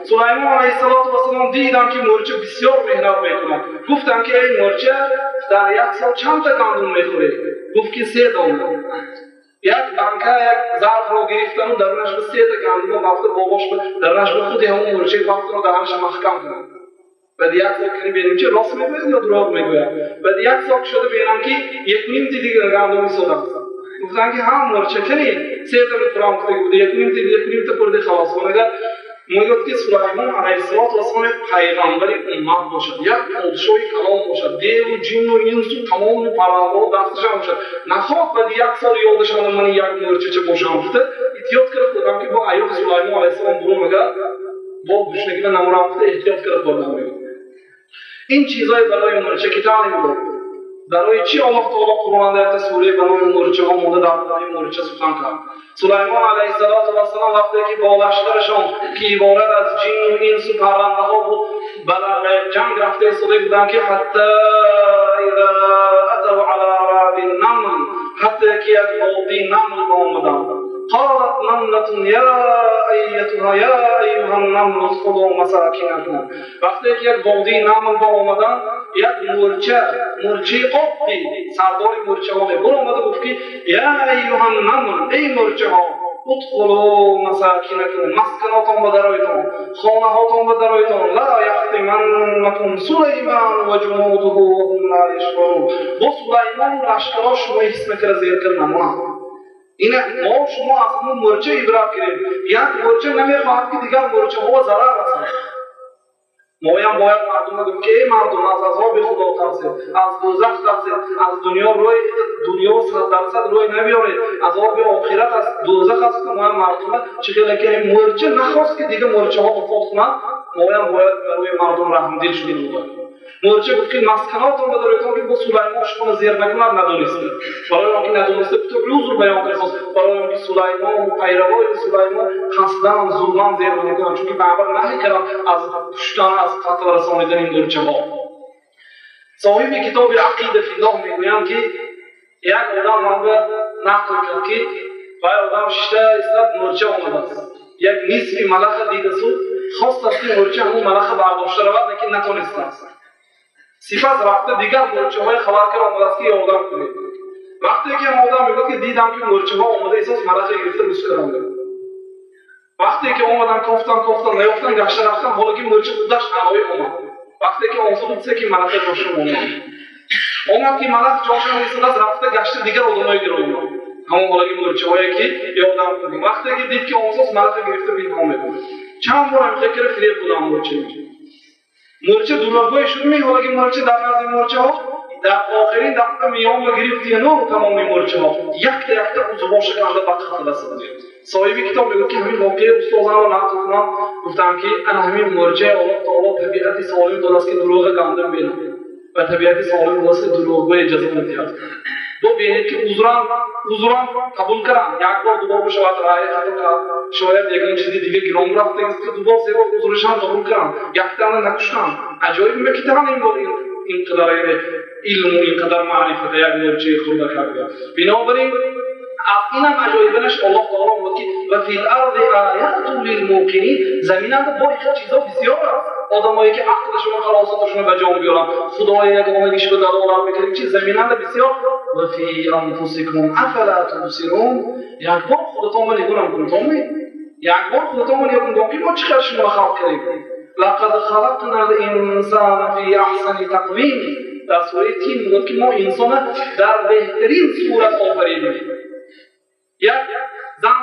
Сулаймон алайҳиссалоту вассалом дидам, ки мӯрча бисёр меҳнат мекунад. Гуфтам, ки эй мӯрча, дар як сол чандта гандум мехӯред? Гуфт, ки се дона. Як банка, як зарфро гирифтану дарунаш ба сета гандума бафта, бобош дарунаш ба худи ҳамон мӯрчаи бафтаро дарунаш маҳкам кунад. Баъд як сол кани бинем, чи рост мегӯяд ё дурӯғ мегӯяд. Баъд як сол шуда бинам, ки якуним ти дигар гандум истодааст. Гуфтам, ки ҳам мӯрча, кани сета мехӯрам гуфта буди, якуним ти, якунимта хӯрди, халос кун. Агар мегӯяд, ки Сулаймон алайҳиссалоту вассалом як пайғамбари уммат бошад, як подшоҳи калон бошад, деву ҷинну инсу, тамоми паррандаҳо дасташон бошад, нахоҳ баъди як сол ёдашон мани як мӯрчача бошам гуфта, эҳтиёт карда хӯрдам, ки бо айёми Сулаймон алайҳиссалом бурум, агар бо гушнагиба намурам гуфта, эҳтиёт карда хӯрдам. Мегӯяд, ин чизҳое барои мӯрча ки таълим дод. Барои чӣ Аллоҳ таоло Қуръонда якта сураи ба номи мӯрчаҳо монда, дар бораи мӯрча сухан кард? Сулаймон алайҳиссалоту вассалом вақте ки бо лашкарашон, ки иборат аз ҷинну инсу паррандаҳо буд, ба ҷанг рафта истода буданд, ки ҳатта иза атав ала вади намл, ҳатто ки як водии намл омаданд. قالت نملة يا أيتها يا أيها النمل ادخلوا مساكنكم. وقتی که یک водии намл ба омаданд, як мӯрча, мӯрчаи оддӣ, сардори мӯрчаҳо баромада гуфт, ки يا أيها النمل, эй мӯрчаҳо, ادخلوا مساكنكم, масканотон ба даройтон, хонаҳотон ба даройтон. لا يحطمنكم سليمان وجنوده وهم لا يشعرون. Бо Сулаймону лашкаро шумо ҳис накарда зер кар намонанд. Ина мо шумо аз ҳамун мӯрча ибрат гирем. Як мӯрча намехоҳад, ки дигар мӯрчаҳо зарар расанд. Моям бояд мардума гуфт, ки эй мардум, аз азоби Худо тарсед, аз дӯзах тарсед, аз дунё рӯй, дунё 100% рӯй набиёред, азоби охират аст, дӯзах аст. Моям мардума чӣ хеле ки мӯрча нахост, ки дигар мӯрчаҳо вафот кунанд, моям бояд барои мардум раҳмдил шудем. Мӯрча гуфт, ки масканотон ба даройтон, ки бо Сулаймон шуморо зер накунад надониста. Барои он ки надониста ту узр баён кардааст, барои он ки Сулаймон, пайравои Сулаймон қасдан, зулман зер намекунанд, чунки Пайғамбар наҳй кард аз куштан, аз қатл расонидани мӯрчаҳо. Соҳиби китоби Ақида филлоҳ мегӯянд, ки як одам манба нақл кард, ки вай одам шишта истад, мӯрча омадааст, як нисфи малаха дидасу хостааст, ки мӯрча ҳамун малаха бардошта равад, лекин натонистааст. Сипас рафта дигар мӯрчаҳои хабар кар омадааст, ки ёрдам кунед. Вақте ки ҳам одам мегӯяд, ки дидам, ки мӯрчаҳо омада эҳсос малаха гирифта рӯз карданд. Вақте ки омадан, кофтан, кофтан, наёфтан, гашта рафтан, ҳоло ки мӯрча худаш аҳои омад. Вақте ки онсо дидсе, ки малаха ҷошон омад, омад, ки малах ҷошон истодааст, рафта гашта дигар одамое гир омад, ҳамон ҳолаги мӯрчаҳое, ки ёрдам кунем. Вақте ки дид, ки онсос малаха гирифта пинҳон мекунад, чанд бор ҳамихел кара фиреб будам. Мӯрча, мӯрча дурӯғгӯй шуд ми ҳолаги мӯрча дар назди мӯрчаҳо дар охирин дақиқа миёнба гирифтияну тамоми мӯрчаҳо якта якта узвоша канда ба қатл расондем. Соҳиби китоб мегӯяд, ки ҳамин воқеаи устозамро нақл кунам, гуфтам, ки ана ҳамин мӯрчаи Аллоҳ таоло табиати солим дораст, ки дурӯға гандум бинад, ва табиати солим дораст, ки дурӯғгӯй ҷазо медиҳад. Бо бинед, ки узрам, узрам қабул кардам, як бор, дубор бошавад, раъй хато кард, шояд ягон чизи дига гирон рафта, дубор, се бор узрашам қабул кардам, яктана накуштам. Аҷоиб мекитан ин бор ин қадар илму ин қадар маърифата як мӯрчаи хурда карда. Бинобар ин аз инам аҷоибанаш Аллоҳ таоло мегӯяд, ки وفي الأرض آيات للموقنين. Заминанда бо ин чизо бисёр аст. Одамое, ки ақлашон, халосаташонро ба ҷон биёранд, Худои ягонагишро далолат мекунад, чи заминанда бисёр. وفي أنفسكم أفلا تبصرون. Як бор худатонро нигоҳ кунед, як бор худатонро нигоҳ кунед, ки мо чӣ қадр шуморо халқ кардем. لقد خلقنا الإنسان في أحسن تقويم. Дар сураи Тин мегӯяд, ки мо инсона дар беҳтарин сурат офаридем. Як зан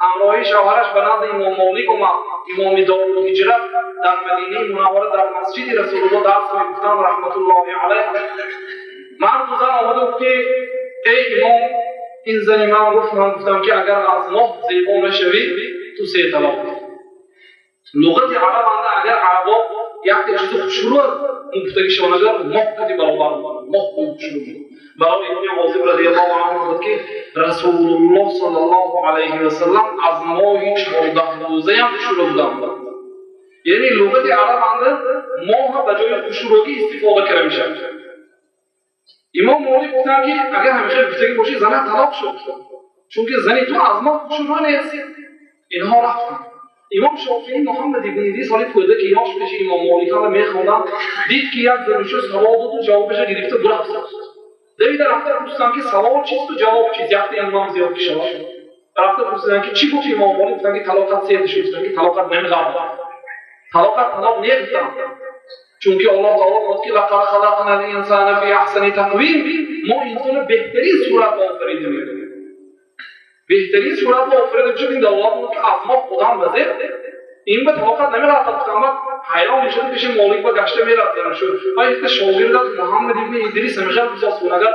ҳамроҳи шавҳараш ба назди Имом Молик омад, имоми Дорулҳиҷрат, дар Мадинаи Мунаввара дар масҷиди Расулулло дарс мегуфтанд, раҳматуллоҳи алайҳ. Марду зан омада гуфт, ки эй имом, ин зани ман гуфт, ман гуфтам, ки агар аз моҳ зебо нашавӣ, ту се талоқ. Луғати арабанда агар арабо якта чизи хушрӯ гуфтагишон, агар моҳ кади баробар, моҳ хушрӯ. Барои Ибни Озиб радиаллоҳу анҳу гуфт, ки Расулуллоҳ саллаллоҳу алайҳи васаллам аз моҳи 14 рӯзаям хушрӯ буданд. Яъне луғати арабанда моҳ ба ҷои хушрӯгӣ истифода карда мешавад. Имом Молик гуфтанд, ки агар ҳамеша гуфтагӣ бошӣ, занат талоқ шуд, чунки зани ту аз моҳ хушрӯ нест. Инҳо рафтанд. Имом Шофеӣ Муҳаммад ибн Идрис ҳоли кӯдаки ёш пеши Имом Моликҳо мехонданд, дид ки як зарушу савол доду ҷавобаша гирифта бурафт. Давида рафта пурсиданд ки савол чисту ҷавоб чист, якта имом зиёд ки шавад. Рафта пурсиданд ки чӣ гуфт Имом Молик, гуфтанд ки талоқат се шуд, гуфтанд ки талоқат намеғалбад. Талоқат талоқ не гуфтанд. Чунки Аллоҳ таоло гуфт ки лақад халақнал инсана фи аҳсани тақвим, мо инсонро беҳтарин сурат офаридем. Беҳтарин сурат офаридем, чун ин далолат мекунад ки аз мо одам вазир ин ба талоқат намерафт. Гуфтанд ҳайрон мешуд пеши Молик ба гашта мерафт шуд. Ва якта шогирдат Муҳаммад ибн Идрис ҳамеша бисёр агар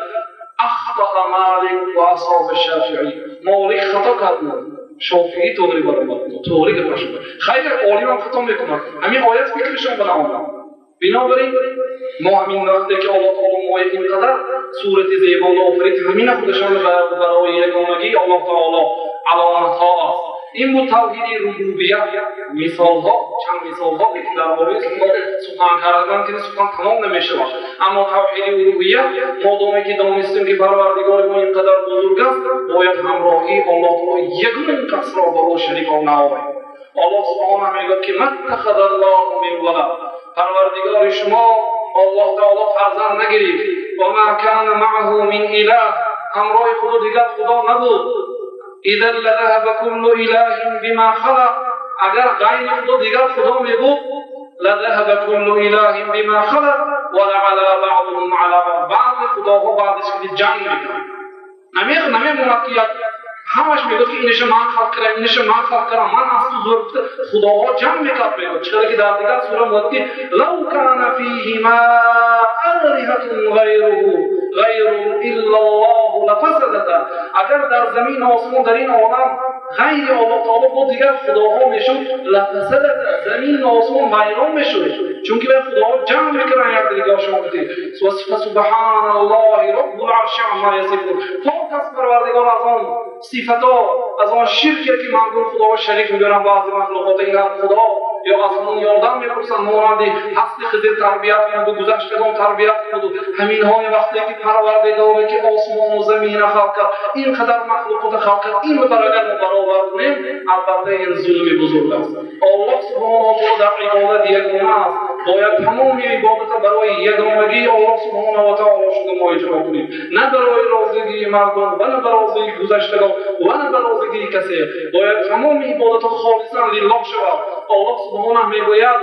ахтаа Малик ва асоба Шофеӣ. Молик хато кард, Шофеӣ тоғри баромад, тоғри гапаш. Хайр, олим ҳам хато мекунад. Ҳамин оят фикришон ба наомад. Бинобар ин мо ҳамин вақте ки Аллоҳ таоло мо инқадар сурати зебо офарид, ҳамина худашон барои ягонагии Аллоҳ таоло аломатҳо аст. Ин буд тавҳиди рубубият. Мисолҳо, чанд мисолҳо ки дар бораи сухан кардан ки сухан тамом намешавад. Аммо тавҳиди улуҳият, модоме ки донистем ки Парвардигори мо инқадар бузург аст, бояд ҳамроҳии Аллоҳ таоло ягон касро ба ӯ шарик наорем. Аллоҳ субҳонаҳу мегӯяд ки маттахазаллоҳу мин валад, Парвардигори шумо Аллоҳ таоло фарзанд нагирифт. Ва ма кана маъаҳу мин илаҳ, ҳамроҳи худу дигар худо набуд. Изан лазаҳаба куллу илаҳин бима халақ, агар ғайри худо дигар худо мебуд, лазаҳаба куллу илаҳин бима халақ ва лаъала баъдуҳум ала баъд, баъзе худоҳо баъзеш ки ҷанг мекунанд. Намемонад ки як ҳамаш мегӯяд ки инаша ман халқ кардам, инаша ман халқ кардам, ман аз ту зӯр гуфта худоҳо ҷанг мекард. Мегӯяд чӣ ки дар дигар сура мегӯяд ки лав кана фиҳима алиҳатун ғайруҳу ғайру иллаллоҳу лафасадата, агар дар замин осмон дар ин олам ғайри Аллоҳ таоло бо дигар худоҳо мешуд, лафасадата, замин осмон вайрон мешуд, чунки вай худоҳо ҷанг мекунанд якдигаршон. Фасубҳаналлоҳи роббул арши амма ясифун, пок аст Парвардигор аз он сифато, аз он ширке ки мардум худоро шарик мегӯянд баъзе махлуқот ин худо ё аз ҳамон ёрдам мепурсанд, монанди ҳасти Хизир тарбият кунаду гузаштагон тарбият кунаду ҳаминҳои. Вақте ки Парвардигоре ки осмону замина халқ кард, ин қадар махлуқота халқ кард, ин бар агар мо баробар кунем, албатта ин зулми бузург аст. Аллоҳ субҳонаҳу ва таоло дар ибодат ягона аст. Бояд тамоми ибодата барои ягонагии Аллоҳ субҳонаҳу ва таоло шуда мо иҷро кунем, на барои розигии мардум ва на ба розигии гузаштагон ва на ба розигии касе. Бояд тамоми ибодатҳо холисан лиллоҳ шавад. Аллоҳ субҳонаҳ мегӯяд: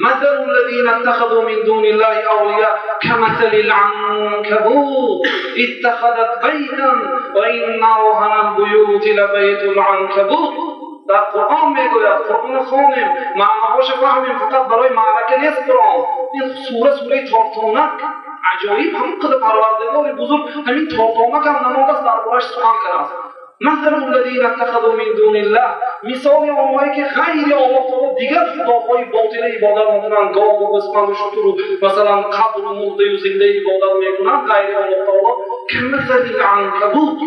مثل الذين اتخذوا من دون الله أولياء كمثل العنكبوت اتخذت بيتا وإن أوهن البيوت لبيت العنكبوت. Дар Қуръон мегӯяд, Қуръонро хонем, маъноҳоша фаҳмем, фақат барои маърака нест Қуръон. Ин сура сураи тортонак аҷоиб, ҳамон қадар Парвардигори бузург ҳамин тортонак ҳам намондааст дар борааш сухан кардааст. مثل الذين اتخذوا من دون الله, мисоли онҳое ки ғайри Аллоҳ таоло дигар худоҳои ботила ибодат мекунанд, гову гӯсфанду шутуру масалан қабру мурдаю зинда ибодат мекунанд ғайри Аллоҳ таоло, كمثل العنكبوت,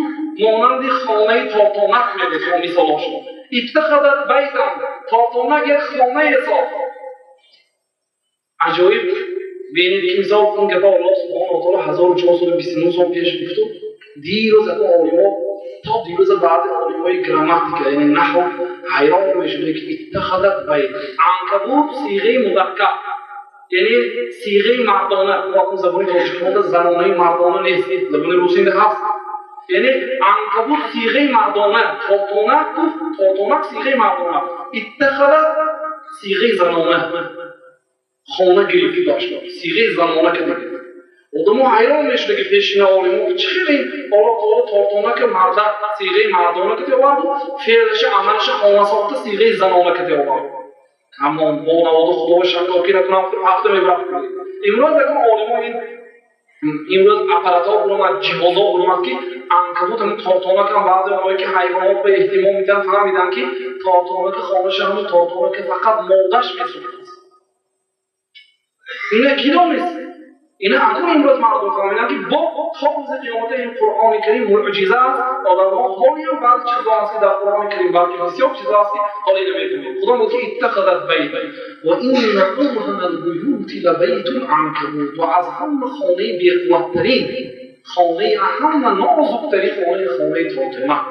монанди хонаи тортонак мегӯяд мисолошон. اتخذت بيتا, тортонак як хонае сохт. Аҷоиб, бинед ки мисол ин гапа Аллоҳ субҳонаҳу ва таоло 1429 сол пеш гуфту дирӯз ако олимо то дирӯза баъди олимои грамматика, яъне наҳв, ҳайрон мешуда ки اتخذت بيت, عنكبوت сиғаи музаккар, яъне сиғаи мардона. Мо забони тоҷикиҳода занонаи мардона нест, забони русида ҳаст. Яъне عنكبوت сиғаи мардона, тортонак гуфт, тортонак сиғаи мардона, اتخذت сиғаи занона, хона гирифт дошт, сиғаи занона ка дигар. Одамо ҳайрон мешуда ки пешина олимо чӣ хеле Аллоҳ таоло тортонака марда сиғаи мардона ка оварду, феълаша амалаша хона сохта сиғаи занона ка овард. Аммо бо наводу худо шаккокӣ накунам ҳафта мебарафт. Имрӯз ягон олимо ин имрӯз аппаратҳо буромад, ҷиҳозҳо буромад ки عنكبوت ҳамин тортонакам баъзе оное ки ҳайвонот ба эҳтимом медиҳанд фаҳмиданд ки тортонака хонаша ҳамин тортонака фақат моддаш месӯхт. Ина ки донист? Ина акун имрӯз мардум фаҳмиданд ки бо то рӯзи қиёмата ин Қуръони Карим муъҷиза аст. Одамҳо ҳолиам баъзе чизҳо ҳаст ки дар Қуръони Карим, балки бисёр чизҳо ҳаст ки ҳоле намедонем. Худо мегӯяд ки اتخذت بيتا وإن أوهن البيوت لبيت العنكبوت, ва аз ҳама хонаи беқувваттарин хонаи, ҳама нозуктарин хонаи, хонаи тортонак,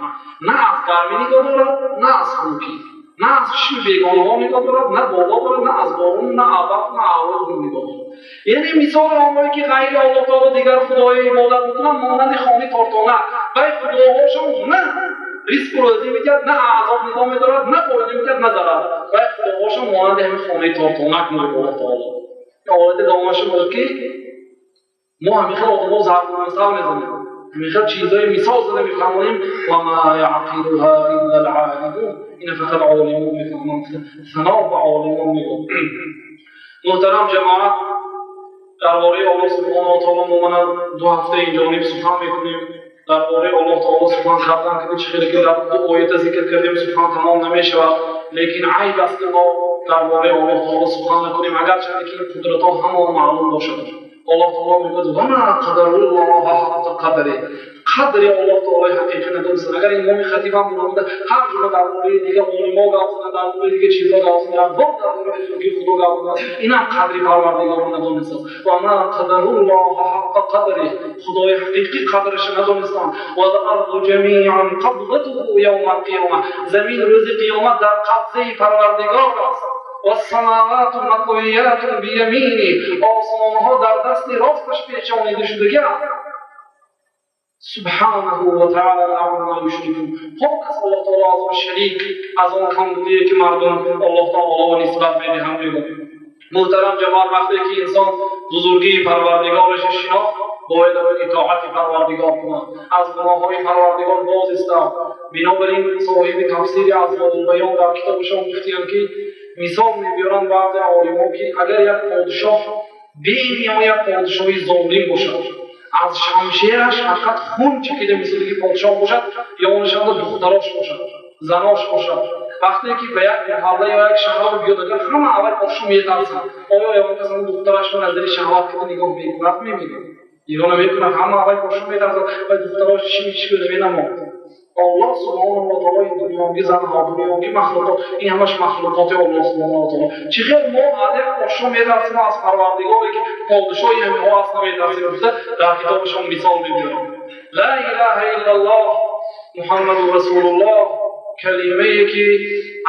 на аз гармӣ нигоҳ дорад, на аз хунукӣ. На аз чишми бегонаҳо нигоҳ дорад, на боло дорад, на аз борон, на абад, на авоз нигоҳ дорад. Яъне мисоли онҳое ки ғайри Аллоҳ таоло дигар худоё ибодат мекунанд, монанди хони тортонак. Вай худоҳошон на ризқу рӯзӣ медиҳад, на азоб нигоҳ медорад, на фоида медиҳад, на зарар. Вай худоҳошон монанди ҳамин хонаи тортонак мегӯяд Аллоҳ таоло. Ояти давомаш буд ки мо ҳамин хел одамо зарбулмасал мезанем, ҳамин хел чизҳои мисол зада мефаҳмонем. Ва ма яъқилуҳа илла алъолимун, ина фақат олимон мефаҳманд. Сано ба олимон мегӯяд. Муҳтарам ҷамоат, дар бораи Аллоҳ субҳонаҳу ва таоло мо мана 2 ҳафта инҷониб сухан мекунем. Дар бораи Аллоҳ таоло сухан кардан ки чӣ хеле ки дар 2 оята зикр кардем, сухан тамом намешавад. Лекин айб аст ки мо дар бораи Аллоҳ таоло сухан накунем, агарчанде ки ин қудратҳо ҳамон маълум бошад. Аллоҳ таоло мегӯяд: ва ма қадаруллоҳа ҳаққа қадри. Қадри Аллоҳ таолои ҳақиқӣ надонистанд. Агар имоми хатиб ҳам буромада ҳар ҷумла дар бораи дигар олимо гап занад, дар бораи дигар чизҳо гап занад, бо дар бораи бузургии Худо гап занад, инам қадри Парвардигорро надонистанд. Ва ма қадаруллоҳа ҳаққа қадри. Худои ҳақиқӣ қадрашро надонистанд. Вал арзу ҷамиан қабзатуҳу явмал қиёма. Замин рӯзи қиёмат дар қабзаи Парвардигор аст. والسماوات مطویات بیمینه. آسمانها در دست راستش پیچانیده شدگی است. سبحانه و تعالی عما یشرکون. پاک است الله تعالی از آن شریک، از آن کمبودیه که مردم الله تعالی نسبت میدهند. میگوید محترم جماعت، وقتی که انسان بزرگی پروردگارش شناخت، باید اطاعت پروردگار کند، از گناه‌های پروردگار باز ایستد. بنابراین صاحب تفسیر اضواء البیان در کتابشان گفتند که مثال می‌بیارند بعضی عالم‌ها که اگر یک پادشاه بی‌نهایت پادشاهی ظالم باشد، از شمشیرش فقط خون چکیده مثل که پادشاه باشد، یا آنشان دختراش باشد، زناش باشد، وقتی که به یک محله یا یک شهر بیاد، اگر همه اول پادشاه می‌ترسند، آیا یا کس دخترش رو نظر شهوت که نگاه می‌کند می‌بینه، نگاه نمی‌کند، همه اول پادشاه می‌ترسند و دختراش چی چی نمی‌نماند. الله سبحانه و تعالی دنیای زنها، دنیای مخلوقات، این همش مخلوقات الله سبحانه و تعالی. چه خیر ما از پادشاه می‌ترسیم، از پروردگاری که پادشاهی همه هست نمی‌ترسیم. در کتابشان مثال می‌برم. لا اله الا الله محمد رسول الله، کلمه‌ای که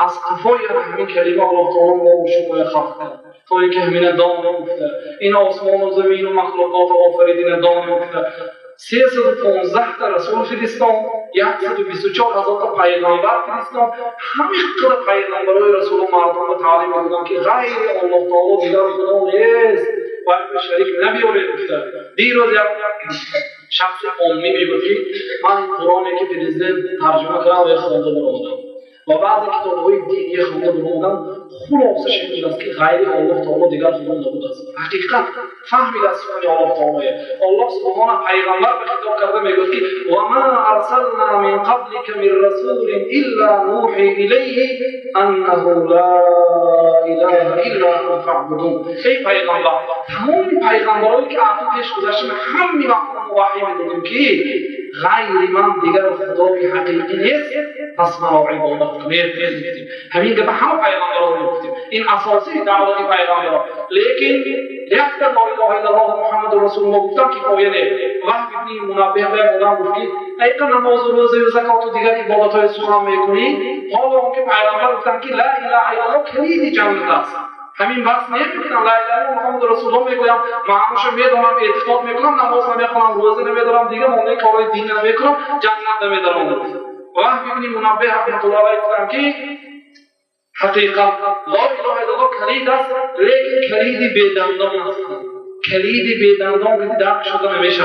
از قفای همین کلمه الله تعالی ما و شما خلق کرد، تا اینکه همین دام گفته، این آسمان و زمین و مخلوقات آفریدین دام گفته. 315 تا رسول فرستاد، 124 هزار تا پیغمبر فرستاد. همین قدر پیغمبرای رسول و مردم رو تعلیم دادن که غیر الله تعالی دیگر خدا نیست و به شریک نبیارید گفته. دیروز یک شخص عامی میگفت که من این قرآنی که پرزیدنت ترجمه کردم و خونده برآمدم و بعضی کتاب‌های دینی خونده برآمدم، خلاصش این است که غیر الله تعالی دیگر خدا نبود است. حقیقت فهمید از سخن الله تعالی. الله سبحانه پیغمبر به خطاب کرده میگفت که و ما ارسلنا من قبلك من رسول الا نوحي الیه انه لا اله الا انا فاعبدون. ای پیغمبر، تمام پیغمبرایی که از پیش گذشتن همه وقت وحی میدادیم که غیر من دیگر خدای حقیقی نیست، پس مرا عبادت کنید. همین که به همه پیغمبران میگفتیم، این اساسی دعوت پیغمبران. لیکن یک تا لا اله الا الله محمد رسول الله گفتن کفایه نه. وقتی ابن منبه به آدم گفت که ای که نماز و روزه و زکات و دیگر عبادت‌های سخن میکنی، حالا اون که پیغمبر گفتن که لا اله الا الله کلید جنت است. همین بس نمیکنم لا اله الا محمد رسول الله میگویم، معناشو میدونم، اعتقاد میکنم، نماز نمیخونم، روزه نمیدارم، دیگه مانع کارهای دین نمیکنم، جنت نمیدارم. وهب ابن منبه رحمت الله علیه گفتن که حقیقت لا اله الا الله کلید است، لیکن کلید بی دندان است. کلید بی دندان که درک شده نمیشه.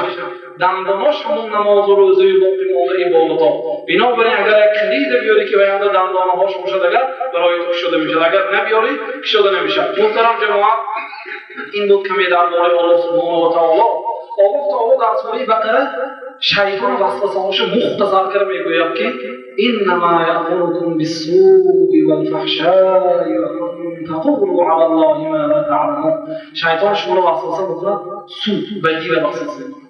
دنداناش همون نماز و روزه و باقی مانده عبادت‌ها. بنابراین اگر یک کلید بیاری که بیانده دندانهاش باشد، اگر برای تو کشاده میشه، اگر نبیاری کشاده نمیشه. محترم جماعت، این بود کمی درباره الله سبحانه و تعالی. الله تعالی در سوره بقره شیطان وسوسه‌هاش مختصر کرده میگوید که انما یأمرکم بالسوء والفحشاء وان تقولوا علی الله ما لا تعلمون. شیطان شما رو وسوسه میکنه، سوء بدی و وسوسه میکنه،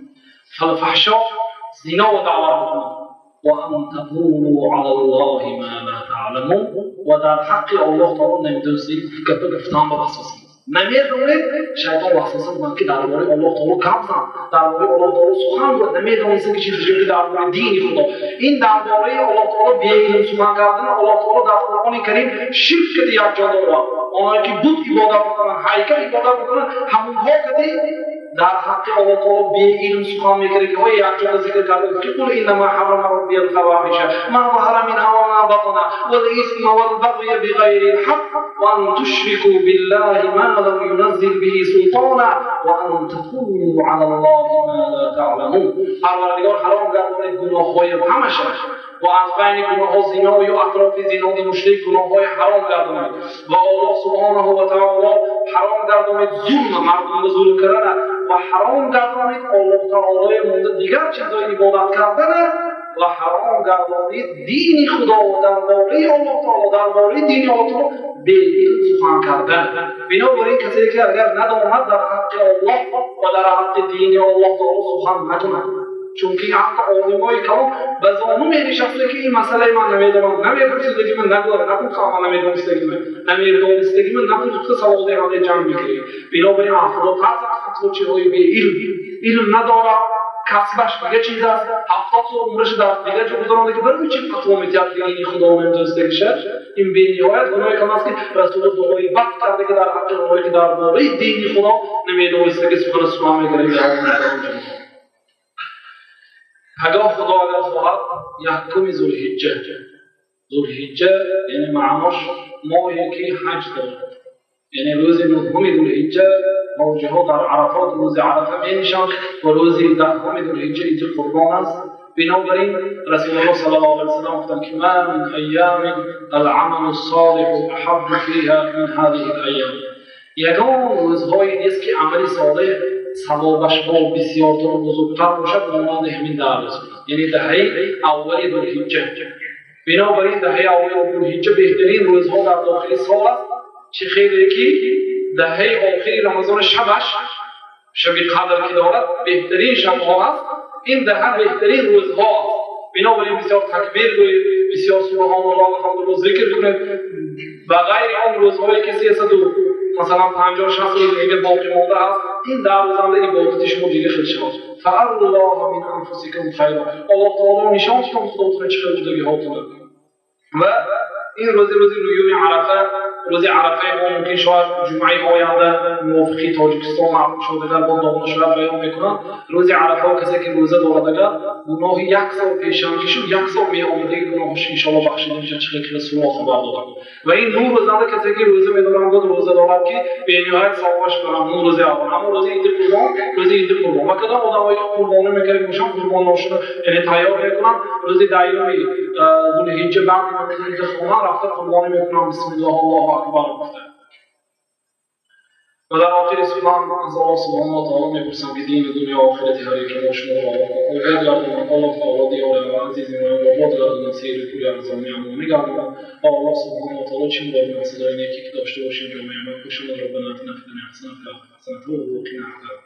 فالفحشاء زنا و دعوت میکنه، و ان تقولوا علی الله ما لا تعلمون. و در حق الله تعالی نمیدونستی گپ گفتن به وسوسه. Намедонед, шайтон васваса мекунад, ки дар бораи Аллоҳ таоло гап зан, дар бораи Аллоҳ таоло сухан гӯ, намедонисте ки чизе ки дар бораи дини Худо. Ин дар бораи Аллоҳ таоло беилм сухан кардан, Аллоҳ таоло дар Қуръони Карим ширк кади якҷо дорад. Оное ки бут ибодат мекунанд, ҳайкал ибодат мекунанд, ҳамонҳо кади дар ҳаққи Аллоҳ таоло беилм сухан мекунад, ки ҳои якҷода зикр карда, ки قل إنما حرم ربي الفواحش ما ظهر منها وما بطن والإثم والبغي بغير الحق وأن تشركوا بالله ما لم ينزل به سلطانا وأن تقولوا على الله ما لا تعلمون. Парвардигор ҳаром гардонид гуноҳҳои ҳамаша ва аз байни гуноҳҳо зино ю атрофи зинои мушрик гуноҳҳои ҳаром гардонид ва Аллоҳ субҳонаҳу ва таоло ҳаром гардонид зулм, мардумро зулм кардана, ва ҳаром гардонид Аллоҳ таолои монда дигар чизҳои ибодат кардана, ва ҳаром гардонид дини Худо дар бораи Аллоҳ таоло, дар бораи дини Аллоҳ таоло беилм сухан кардан. Бинобар ин, касе ки агар надонад, дар ҳаққи Аллоҳ ва дар ҳаққи дини Аллоҳ таоло сухан накунад, чунки ҳатто олимои калом ба зону менишастанд, ки ин масъалаи ман намедонам, намепурсидаги ман нагӯям, напурсам, ман намедонистаги ман, намедонистаги ман напурсида саволдиҳандаи ҷанг мекунем. Бинобар ин, аз Худо тарсад. Фатвочиҳои беилм, илм надорад, касбаш дига чиз аст, 70 сол умраш дар дигар ҷо гузаронда, ки барои чи фатво медиҳад, дини Худо намедонистагиша? Ин бениҳоят гуноҳи калон аст, ки Расулу дуои бад карда, ки дар ҳаққи онҳое ки дар бораи дини Худо намедонистаги сухан мекунад. Пагоҳ, Худо агар хоҳад, 1-уми Зулҳиҷҷа. Зулҳиҷҷа яъне маънош моҳе ки ҳаҷ дорад, яъне рӯзи 9-уми Зулҳиҷҷа ҳоҷиҳо дар Арафот рӯзи Арафа менишанд ва рӯзи 10-уми Зулҳиҷҷа иди Қурбон аст. Бинобар ин, Расулуллоҳ саллаллоҳу алайҳи васаллам гуфтанд, ки ما من أيام العمل الصالح أحب فيها من هذه الأيام. Ягон рӯзҳое нест, ки амали солеҳ савобаш бо бисёртару бузургтар бошад монанди ҳамин 10 рӯз, яъне даҳаи аввали Зулҳиҷҷа. Бинобар ин, даҳаи аввали Зулҳиҷҷа беҳтарин рӯзҳо дар дохили сол аст. Чӣ хеле ки даҳаи охири Рамазон шабаш шаби Қадр ки дорад, беҳтарин шабҳо аст, ин даҳа беҳтарин рӯзҳо аст. Бинобар ин, бисёр такбир гӯед, бисёр субҳоналлоҳ, алҳамдулиллоҳ зикр кунед. Ба ғайри он рӯзҳое ки 300 масалан 50-60 рӯзи дига боқӣ монда аст, ин 10 рӯзанда ибодати шумо дига хел шавад. فأروا الله من أنفسكم خيرا. Аллоҳ таоло нишон дод худотона чӣ хел будагиҳотона. Ва ин рӯзи 9-уми Арафа, рӯзи Арафаи мо мумкин шояд ҷумъаи оянда мувофиқи Тоҷикистон маълум шуд, агар бо домона шояд баён мекунанд. Рӯзи Арафа касе ки рӯза дорад, агар гуноҳи як сол пешанги шуд, як сол меомадаги гуноҳаш иншоалло бахшида мешавад, чӣ хел ки Расулуллоҳ хабар доданд. Ва ин 9 рӯзанда касе ки рӯза медорад, гуфт рӯза дорад, ки бениҳоят савобаш барам 9 рӯзи аввал, ҳамон рӯзи иди Қурбон, рӯзи иди Қурбон. Ва кадом одамое ки қурбонӣ мекард бошанд, қурбоношро яъне тайёр мекунанд, рӯзи 10-уми Зулҳиҷҷа баъди намози иди хона рафта қурбонӣ мекунанд, бисмиллоҳ, Аллоҳу акбар гуфта. Ва дар охири сухан аз Аллоҳ субҳонаҳу ва таоло мепурсам, ки дину дунё охирати ҳар яки мо шуморо обод гардонад. Аллоҳ таоло диёри азизи моро обод гардонад, сейру кӯри арзони амонӣ гардонад ва Аллоҳ субҳонаҳу ва таоло чӣ муроду мақсадҳои неке ки дошта бошем, ҷомаи амал кушонад. ربنا آتنا في الدنيا حسنة وفي الآخرة حسنة وقنا عذاب.